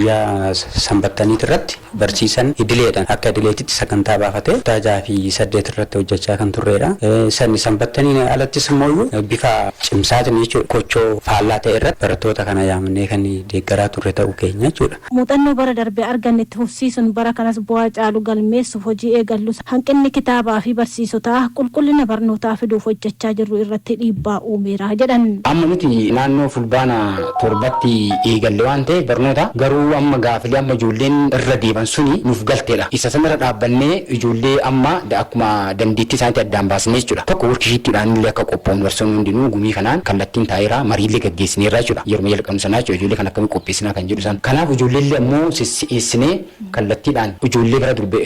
Guyyaa sanbattaniit irratti barsiisan idileedhaan akka idileetitti sagantaa baafatee kutaa 6 fi 8 irratti hojjechaa kan turredha. Sanni sanbattaniin alattis immoo bifa cimsaatiin jechuudha, kochoo faallaa ta'e irratti barattoota kana yaamnee kan deeggaraa turre ta'uu keenya jechuudha. Muuxannoo bara darbe arganne itti fufsiisuun bara kanas bu'aa caalu galmeessuuf hojii eegallus hanqinni kitaabaa fi barsiisotaa qulqullina barnootaa fiduuf hojjechaa jirru irratti dhiibbaa uumeera jedhan. Amma nuti naannoo Fulbaana 7tti eegalle waan ta'eef barnoota, garuu amma gaafilee amma ijoolleen irra deeman suni nuuf galteedha. Isa sanarra dhaabbannee ijoollee amma akkuma dandeettii isaaniitti addaan baasnee jechuudha. Tokko worksheetiidhaan illee akka qophaa'u barsiisonni hundinuu gumii kanaan kallattiin taa'eera, mariillee gaggeessineerra jechuudha. Yeroo jalqabnu sanaa jechuudha, ijoollee kan akkamii qopheessinaa kan jedhu san. Kanaaf ijoollee illee ammoo sissi'eessinee kallattiidhaan ijoollee bara durbe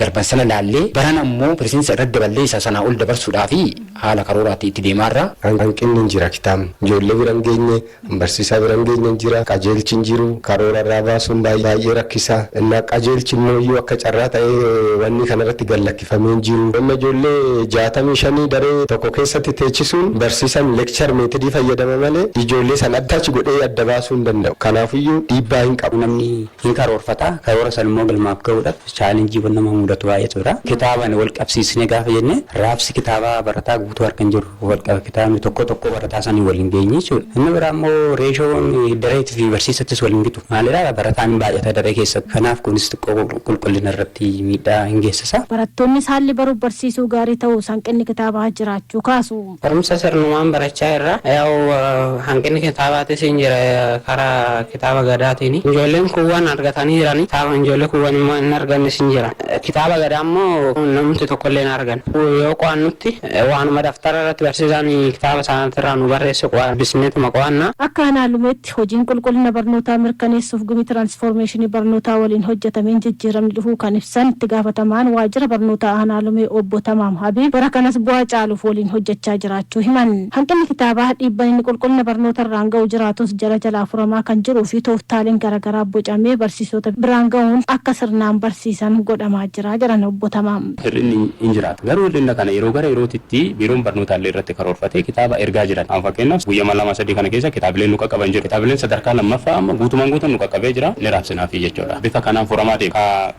darban sana laallee barana ammoo piresiinsa irratti daballee isa sanaa ol dabarsuudhaa fi haala karooraatti itti deemaarra. Hanqinni hin jira, kitaabni ijoollee bira hin geenye, barsiisaa bira hin geenye hin jira, qajeelchi hin jiru, karoora irraa baasuun baay'ee rakkisaa. Innaa qajeelchi immoo iyyuu akka carraa ta'ee wanni kanarratti gad lakkifamee hin jiru. Amma ijoollee 65 daree tokko keessatti teechisuun barsiisaan lecture method fayyadama malee ijoollee san attach godhee adda baasuu hin danda'u. Kanaafiyyuu dhiibbaa hin qabu. Namni hin karoorfata. Karoora san immoo galmaaf gahuudhaaf challengeiiwwan nama mudatu baay'eetu jira. Kitaabaan wal qabsiisnee gaafa jenne, raabsi kitaabaa barataa guutuu harka hin jiru. Wal qaba, kitaabni tokko tokko barataa sanii wal hin geenye jechuudha. Inni biraa immoo ratioon dareetii fi barsiisattis wal hin gitu. Maalidhaa, barataan hin baay'ata daree keessatti. Kanaaf kunis xiqqoo qulqullina irratti miidhaa hin geessisa. Barattoonnis haalli baruuf barsiisuu gaarii ta'uu hanqinni kitaabaa jiraachuu kaasu. Barumsa sirnumaan barachaa irra, yaa'u hanqinni kitaabaatis hin jira karaa kitaaba gadaatiin. Ijoolleen kuuwwan argatanii jiran, kitaaba ijoollee kuuwwan immoo hin argannes hin jira. Kitaaba gadaa immoo namni tokkollee hin argan. Yoo qo'annutti waanuma daftara irratti barsiisaan kitaaba isaaniirraa nu barreesse bisneetuma qo'anna. Akka aanaa Lumeetti hojiin qulqullina barnootaa mirkaneessuuf gumii tiraansfoormeeshinii barnootaa waliin hojjetameen jijjiiramni dhufuu kan ibsan itti gaafatamaan waajjira barnootaa aanaa Lumee obbo Tamaam Habiib, bara kanas bu'aa caaluuf waliin hojjechaa jiraachuu himan. Hanqinni kitaabaa dhiibban inni qulqullina barnoota irraan ga'u jiraatus jala jalaa furamaa kan jiruu fi tooftaaleen garaagaraa bocamee barsiisota biraan ga'uun akka sirnaan barsiisan godhamaa jira jedhan obbo Tamaam. Hir'inni hin jiraatu. Garuu hir'ina kana yeroo gara yerootitti biiroon barnootaallee irratti karoorfatee kitaaba ergaa jiran. Amma fakkeenyaaf guyyaa 2, 3 kana keessa kitaabileen nu qaqqaban jiru. Kitaabileen sadarkaa lammaffaa amma guutumaan guutuun nu qaqqabee jira. Ni raabsinaafi jechuudha. Bifa kanaan furamaa deema.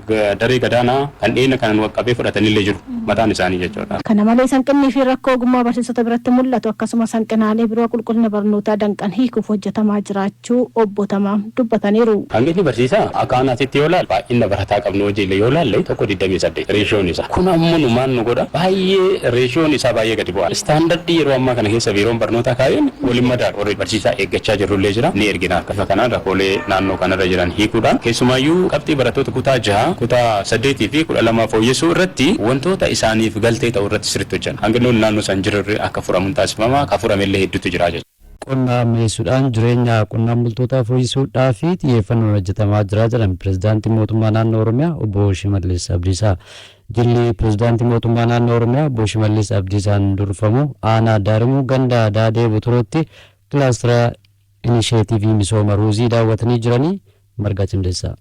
Ka daree gadaanaa kan dhiyeenya kana nu qaqqabee fudhatanillee jiru mataan isaanii jechuudha. Kana malees hanqinnii fi rakkoo ogummaa barsiisota biratti mul'atu akkasumas hanqinaalee biroo qulqullina barnootaa danqan hiikuuf hojjetamaa jiraachuu obbo Tamaam dubbataniiru. Hanqinni barsiisaa akka aanaatitti yoo ilaalle, baay'ina barataa qabnu wajjin yoo ilaalle, 1.28 ratioon isaa. Kun ammoo nu maal nu godha, baay'ee ratioon isaa baay'ee gadi bu'aa. Standardii yeroo ammaa kana keessa biiroon barnootaa kaa'een waliin madaalu. Warri barsiisaa eeggachaa jirrullee jira, ni ergina. Bifa kanaan rakkoolee naannoo kanarra jiran hiikuudhaan, keessumaayyuu qabxii barattoota kutaa 6, kutaa 8 fi 12 fooyyessuu irratti wantoota isaaniif galtee ta'u irratti sirriitti hojjenna. Hanqinoonni naannoo san jiru akka furamuun taasifama. Ka furamellee hedduutu jira jechuudha. Qonna ammayyeessuudhaan jireenya qonnaan bultootaa fooyyessuudhaa fi xiyyeeffannoon hojjetamaa jira jedhan Pirezidaantiin Mootummaa Naannoo Oromiyaa Obbo Shimallis Abdiisaa. Jilli Pirezidaantii Mootummaa Naannoo Oromiyaa Obbo Shimallis Abdiisaan durfamu aanaa Daarimuu ganda Daadee Buturootti kilaastera inisheetiivii misooma ruuzii daawwatanii jiranii. Margaa Cimdeessaa.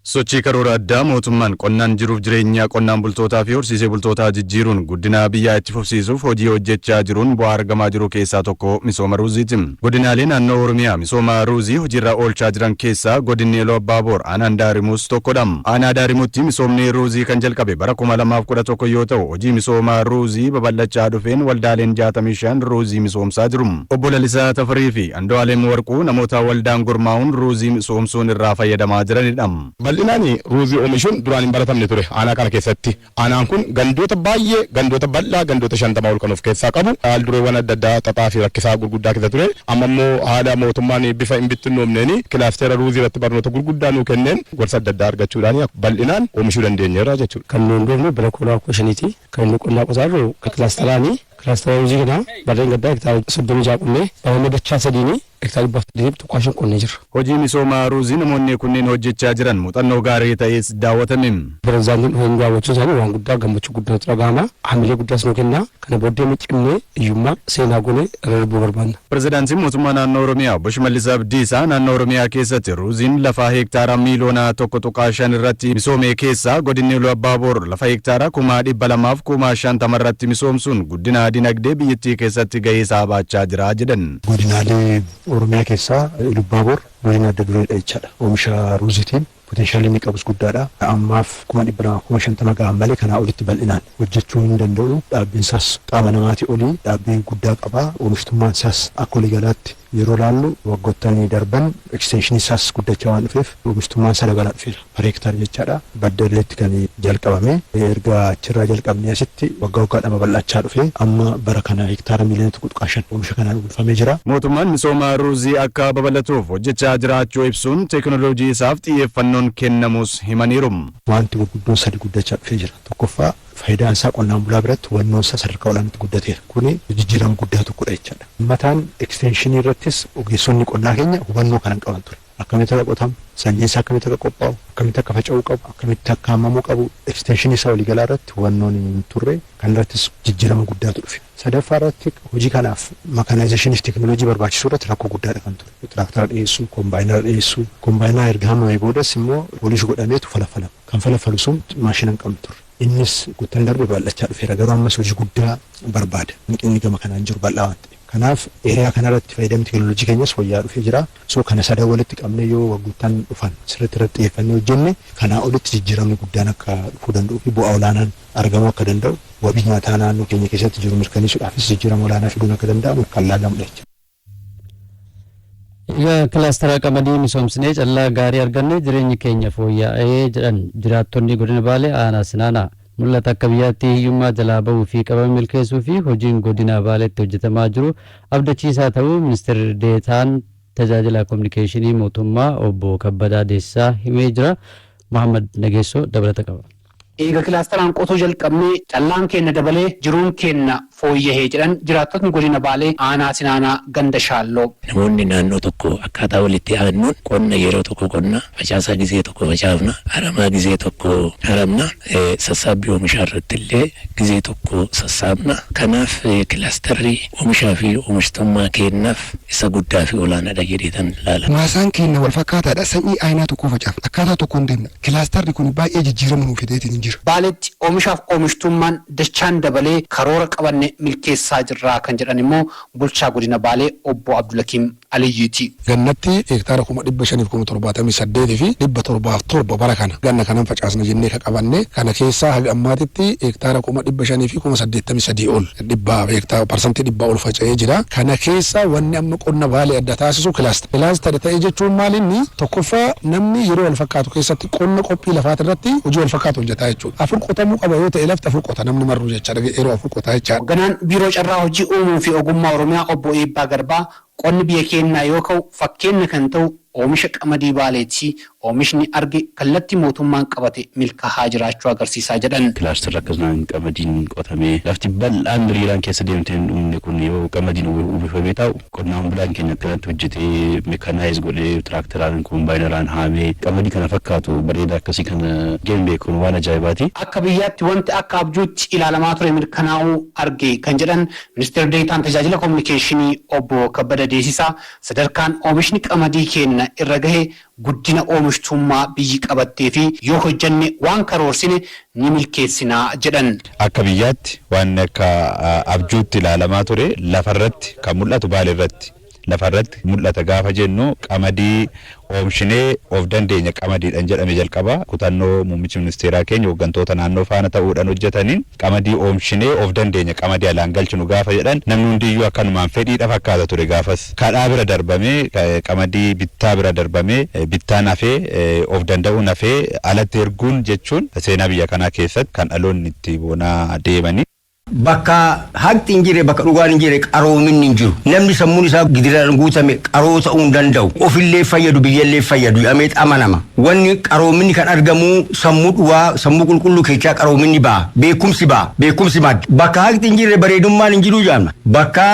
Sochii karoora addaa mootummaan qonnaan jiruuf jireenya qonnaan bultootaa fi horsiisee bultootaa jijjiiruun guddina biyyaa itti fufsiisuuf hojii hojjechaa jiruun bu'aa argamaa jiru keessaa tokko misooma ruuziiti. Godinaalee naannoo Oromiyaa misooma ruuzii hojiirra oolchaa jiran keessaa godinni Iluu Abbaaboor aanaan Daarimuus tokkodha. Aanaa Daarimuutti misoomni ruuzii kan jalqabe bara 2011 yoo ta'u, hojii misooma ruuzii babal'achaa dhufeen waldaaleen 65 ruuzii misoomsaa jiru. Obbo Lalisaa Tafarii fi Andu'aalem Warquu namoota waldaan gurmaa'uun ruuzii misoomsuun irraa fayyadamaa jiranidha. Bal'inaan ruuzii oomishuun duraan hin baratamne ture aanaa kana keessatti. Aanaan kun gandoota baay'ee, gandoota bal'aa, gandoota 50 ol kan of keessaa qabu, haal dureewwan adda addaa xaxaa fi rakkisaa gurguddaa keessa ture. Amma immoo haala mootummaan bifa hin bittinnoomneen kilaasteera ruuzii irratti barnoota gurguddaa nuu kenneen gorsa adda addaa argachuudhaan bal'inaan oomishuu dandeenyeerra jechuudha. Kan nuyi hundoofne bara 2015ti. Kan inni qonnaa qotaa jirru kilaasteraani. Kilaastera ruuzii kana barreen gaddaa hektaara 36 qonnee, barana dachaa sadiini hektaara 800.5 qonnee jirra. Hojii misooma ruuzii namoonni kunneen hojjechaa jiran muuxannoo gaarii ta'es daawwatame. Pirezidaantiin dhufanii daawwachuun isaanii waan guddaa, gammachuu guddaa nutti dhagahama. Hamilee guddaas nu kenna. Kana booddee immoo cimnee hiyyummaa seenaa goonee irra darbuu barbaanna. Pirezidaantiin Mootummaa Naannoo Oromiyaa Obbo Shimallis Abdiisaa naannoo Oromiyaa keessatti ruuziin lafa heektaara miiliyoona 1.5 irratti misoome keessaa godinni Iluu Abbaaboor lafa heektaara 250,000 irratti misoomsuun guddina dinagdee biyyattii keessatti gahee isaa baachaa jira jedhan. Godinaalee Oromiyaa keessaa Ilubbaabor godina adda dureedha jechaadha. Oomisha ruuziitiin potentialii inni qabus guddaadha. Ammaaf 250,000 gahan malee kanaa olitti bal'inaan hojjechuu hin danda'u. Dhaabbiin isaas qaama namaatii olii dhaabbii guddaa qaba. Oomishtummaan isaas akka waliigalaatti yeroo laallu waggoottan darban extensionii isaas guddachaa waan dhufeef oomishtummaan isaa dabalaa dhufeera. Per hectare jechaadha. Baddaleetti kan jalqabame, erga achirraa jalqabnee asitti waggaa waggaadhaan babal'achaa dhufe, amma bara kana hektaara miiliyoona 1.5 oomisha kanaan uwwifamee jira. Mootummaan misooma ruuzii akka babal'atuuf hojjechaa jiraachuu ibsuun teekinooloojii isaaf xiyyeeffannoon kennamus himaniiru. Wanti gurguddoon sadi guddachaa dhufee jira. Tokkoffaa, faayidaan isaa qonnaan bulaa biratti hubannoon isaa sadarkaa olaanaatti guddateera. Kuni jijjiirama guddaa tokkodha jechaadha. Mataan extensionii irrattis ogeessonni qonnaa keenya hubannoo kana hin qaban ture. Akkamitti akka qotamu, sanyiin isaa akkamitti akka qophaa'u, akkamitti akka faca'uu qabu, akkamitti akka haamamuu qabu, extensionii isaa waliigalaa irratti hubannoon hin turre, kan irrattis jijjiirama guddaatu dhufe. Sadaffaa irratti, hojii kanaaf mechanizationii fi teekinooloojii barbaachisuu irratti rakkoo guddaadha kan ture. Tiraaktara dhiyeessuu, kombaayinara dhiyeessuu, kombaayinara erga haamame boodas immoo polish godhameetu falafalama. Kan falafalu sun maashina hin qabnu turre. Innis guttan darbe bal'achaa dhufeera, garuu ammas hojii guddaa barbaada. Hanqinni gama kanaan jiru bal'aa waan ta'eef. Kanaaf area kanarratti fayyadamni teekinooloojii keenyas fooyya'aa dhufee jira. So kana sadan walitti qabnee yoo waggoottan dhufan sirriitti irratti xiyyeeffannee hojjenne, kanaa olitti jijjiiramni guddaan akka dhufuu danda'uu fi bu'aa olaanaan argamuu akka danda'u, wabii nyaataa naannoo keenya keessatti jiru mirkaneessuudhaafis jijjiirama olaanaa fiduun akka danda'amu kan laalamudha jechuudha. Egaa kilaastara qamadii misoomsinee callaa gaarii arganne, jireenyi keenya fooyya'ee jedhan jiraattonni godina Baalee aanaa Sinaanaa. Mul'ata akka biyyaatti hiyyummaa jalaa bahuu fi qabame milkeessuu fi hojiin godina Baaleetti hojjetamaa jiru abdachiisaa ta'uu ministeerri deetaan tajaajila kominikeeshinii mootummaa obbo Kabbadaa Deessisaa himee jira. Muhammad Nageessoo dabalata qaba. Eega kilaastaraan qotuu jalqabnee callaan keenya dabalee jiruun keenya fooyyahee jedhan jiraattotni godina Baalee aanaa Sinaanaa ganda Shaalloo. Namoonni naannoo tokko akkaataa walitti aannuun qonna yeroo tokko qonna, facaasaa gizee tokko facaafna, aramaa gizee tokko haramna, sassaabbii oomishaa irratti illee gizee tokko sassaabna. Kanaaf kilaastarri oomishaa fi oomishtummaa keenyaaf isa guddaa fi olaanaadha jedheetan ilaala. Maasaan keenya wal fakkaataadha. Sanyii aynaa tokko facaafna. Akkaataa tokkoon deemna. Kilaastarri kun baay'ee jijjiirama nuu fideetiin hin jiru. Baaletti oomishaaf oomishtummaan dachaan dabalee karoora qabanne milkeessaa jirraa kan jedhan immoo bulchaa godina Baalee obbo Abdulakiim Aliyyiiti. Gannatti hektaara 578,707 bara kana ganna kanan facaasna jennee ka qabanne, kana keessaa haga ammaatitti hektaara 583,000 ol, dhibba hektaara 100% ol faca'ee jira. Kana keessa wanni amma qonna Baalee adda taasisu kilaastara. Kilaastara ta'e jechuun maal? Inni tokkoffaa, namni yeroo wal fakkaatu keessatti qonna qophii lafaati irratti hojii wal fakkaatu hojjetaa jechuudha. Afur qotamuu qaba yoo ta'e, lafti afur qota namni marru jechaadha, yeroo afur qotaa jechaadha. Hoogganaan Biiroo Carraa Hojii Uumuu fi Ogummaa Oromiyaa obbo Eebbaa Garbaa, qonni biyya keenyaa yoo ka'u fakkeenya kan ta'u oomisha qamadii Baaleeti. Oomishni arge kallattii mootummaan qabate milkaa'aa jiraachuu agarsiisaa jedhan. Kilaastarri akkasumaan qamadiin qotamee, lafti bal'aan diriiraan keessa deemtee hin dhumne kun yoo qamadiin uwwifamee taa'u, qonnaan bulaan keenya akkanatti hojjetee, mechanize godhee, tiraakteraan, kombaayinaraan haamee qamadii kana fakkaatu bareedaa akkasii kana geen beekuun waan ajaa'ibaati. Akka biyyaatti wanti akka abjuutti ilaalamaa ture mirkanaa'uu arge kan jedhan ministeerri deetaan tajaajila kominikeeshinii obbo Kabbada Deessisaa, sadarkaan oomishni qamadii keenya irra gahe guddina oomishtummaa biyyi qabattee fi yoo hojjanne waan karoorsine ni milkeessinaa jedhan. Akka biyyaatti waan akka abjuutti ilaalamaa ture lafarratti kan mul'atu Baale irratti. Lafarratti mul'ata gaafa jennu, qamadii oomishinee of dandeenya qamadiidhaan jedhame. Jalqaba kutannoo muummichi ministeeraa keenya hooggantoota naannoo faana ta'uudhaan hojjetaniin qamadii oomishinee of dandeenya, qamadii alaan galchinu gaafa jedhan, namni hundiyyuu akkanumaan fedhiidha fakkaata ture. Gaafas kadhaa bira darbamee, qamadii bittaa bira darbamee, bittaan hafee, of danda'uun hafee, alatti erguun jechuun seenaa biyya kanaa keessatti kan dhaloonni itti boonaa deemanii. Bakka haqni hin jirre, bakka dhugaan hin jirre, qaroominni hin jiru. Namni sammuun isaa gidiraan guutame qaroo ta'uu hin danda'u. Ofillee fayyadu, biyyallee fayyadu jedhamee amanama. Wanni qaroominni kan argamu sammuu dhugaa, sammuu qulqulluu keessaa qaroominni ba'a. Beekumsi ba'a. Beekumsi madda. Bakka haqni hin jirre bareedummaan hin jiru jedhama. Bakka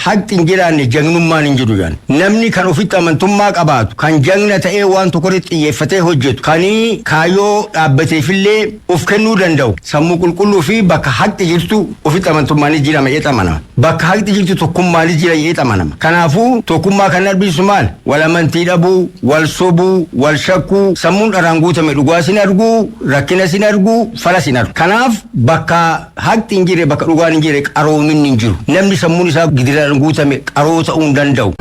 haqni hin jiraanne jagnummaan hin jiru jedhama. Namni kan ofitti amantummaa qabaatu, kan jagna ta'ee waan tokko irratti xiyyeeffatee hojjetu, kan kaayyoo dhaabbateefillee of kennuu danda'u, sammuu qulqulluu fi bakka haqni jirtu ofitti amantummaanis jira jedhee amanama. Bakka haqni jirtu tokkummaanis jira jedhee amanama. Kanaafuu tokkummaa kan arbisu maal? Wal amantii dhabuu, wal sobuu, wal shakkuu, sammuun dharaan guutame dhugaa sin arguu, rakkina sin arguu, fala sin argu. Kanaaf bakka haqni hin jirre, bakka dhugaan hin jirre, qaroominni hin jiru. Namni sammuun isaa gidiraan guutame qaroo ta'uu hin danda'u.